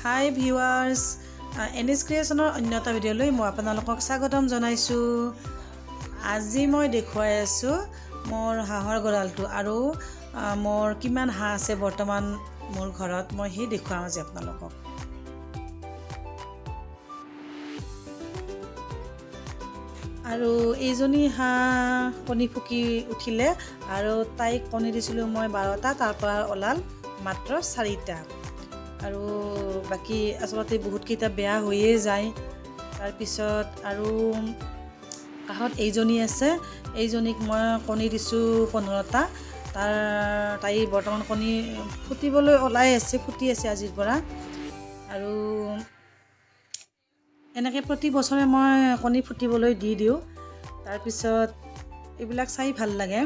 হাই viewers, anise ক্ৰিয়েশ্যনৰ অন্য এটা ভিডিঅ'লৈ মই আপোনালোকক স্বাগতম জনাইছোঁ। আজি মই দেখুৱাই আছোঁ মোৰ হাঁহৰ গঁৰালটো আৰু মোৰ কিমান হাঁহ আছে বৰ্তমান মোৰ ঘৰত, মই সেই দেখুৱাম আজি আপোনালোকক। আৰু এইজনী হাঁহ কণী ফুকি উঠিলে আৰু তাইক কণী দিছিলোঁ মই 12টা, তাৰ পৰা ওলাল মাত্ৰ 4টা আৰু বাকী আচলতে বহুতকেইটা বেয়া হৈয়ে যায়। তাৰপিছত আৰু কাষত এইজনী আছে, এইজনীক মই কণী দিছোঁ 15টা। তাই বৰ্তমান কণী ফুটিবলৈ ওলাই আছে, ফুটি আছে আজিৰ পৰা। আৰু এনেকৈ প্ৰতি বছৰে মই কণী ফুটিবলৈ দি দিওঁ। তাৰপিছত এইবিলাক চাই ভাল লাগে।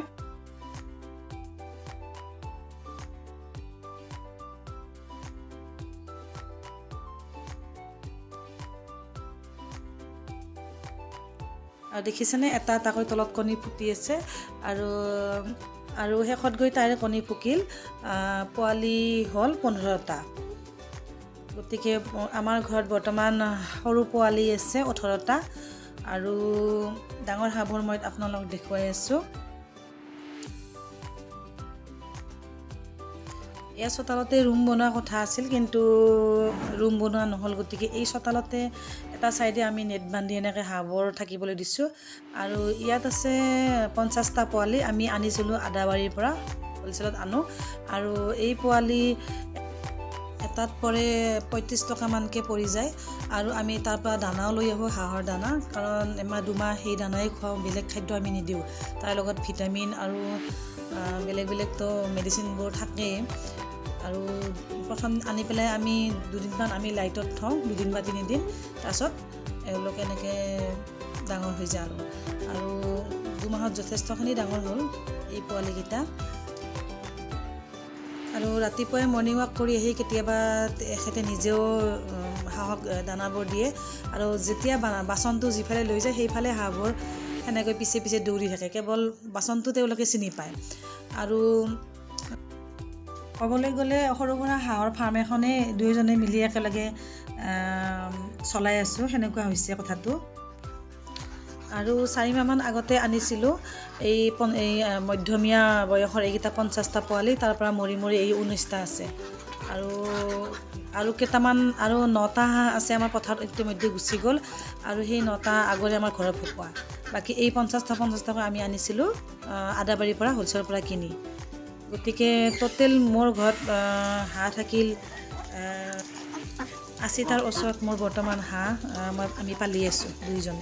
আৰু দেখিছেনে, এটা এটাকৈ তলত কণী ফুটি আছে। আৰু আৰু শেষত গৈ তাইৰ কণী ফুকিল, পোৱালি হ'ল 15টা। গতিকে আমাৰ ঘৰত বৰ্তমান সৰু পোৱালি আছে 18টা আৰু ডাঙৰ হাঁহবোৰ মই আপোনালোকক দেখুৱাই আছোঁ। এয়া চোতালতে ৰুম বনোৱা কথা আছিল, কিন্তু ৰুম বনোৱা নহ'ল। গতিকে এই চোতালতে এটা ছাইডে আমি নেট বান্ধি এনেকৈ হাঁহবোৰ থাকিবলৈ দিছোঁ। আৰু ইয়াত আছে 50টা পোৱালি, আমি আনিছিলোঁ আদাবাৰীৰ পৰা, হ'লচেলত আনো। আৰু এই পোৱালি এটাত পৰে 35 টকামানকৈ পৰি যায়। আৰু আমি তাৰ পৰা দানাও লৈ আহোঁ, হাঁহৰ দানা, কাৰণ এমাহ দুমাহ সেই দানাই খুৱাওঁ, বেলেগ খাদ্য আমি নিদিওঁ। তাৰ লগত ভিটামিন আৰু বেলেগ বেলেগতো মেডিচিনবোৰ থাকেই। আৰু প্ৰথম আনি পেলাই আমি দুদিনমান আমি লাইটত থওঁ, দুদিন বা তিনিদিন, তাৰপাছত এওঁলোক এনেকৈ ডাঙৰ হৈ যায়। আৰু দুমাহত যথেষ্টখিনি ডাঙৰ হ'ল এই পোৱালিকেইটা। আৰু ৰাতিপুৱাই মৰ্ণিং ৱাক কৰি আহি কেতিয়াবা এখেতে নিজেও হাঁহক দানাবোৰ দিয়ে। আৰু যেতিয়া বাচনটো যিফালে লৈ যায় সেইফালে হাঁহবোৰ সেনেকৈ পিছে পিছে দৌৰি থাকে, কেৱল বাচনটো তেওঁলোকে চিনি পায়। আৰু ক'বলৈ গ'লে সৰু সুৰা হাঁহৰ ফাৰ্ম এখনেই দুয়োজনে মিলি একেলগে চলাই আছোঁ, সেনেকুৱা হৈছে কথাটো। আৰু 4 মাহমান আগতে আনিছিলোঁ এই মধ্যমীয়া বয়সৰ এইকেইটা 50টা পোৱালি, তাৰ পৰা মৰি মৰি এই 19টা আছে। আৰু আৰু কেইটামান আৰু 9টা হাঁহ আছে আমাৰ পথাৰত ইতিমধ্যে গুচি গ'ল। আৰু সেই 9টা আগৰে আমাৰ ঘৰৰ ফুকুৱা। বাকী এই 50টা 50টাকৈ আমি আনিছিলোঁ আদাবাৰীৰ পৰা, হ'লচেলৰ পৰা কিনি। গতিকে ট'টেল মোৰ ঘৰত হাঁহ থাকিল 80টাৰ ওচৰত মোৰ বৰ্তমান হাঁহ আমি পালি আছোঁ দুইজনে।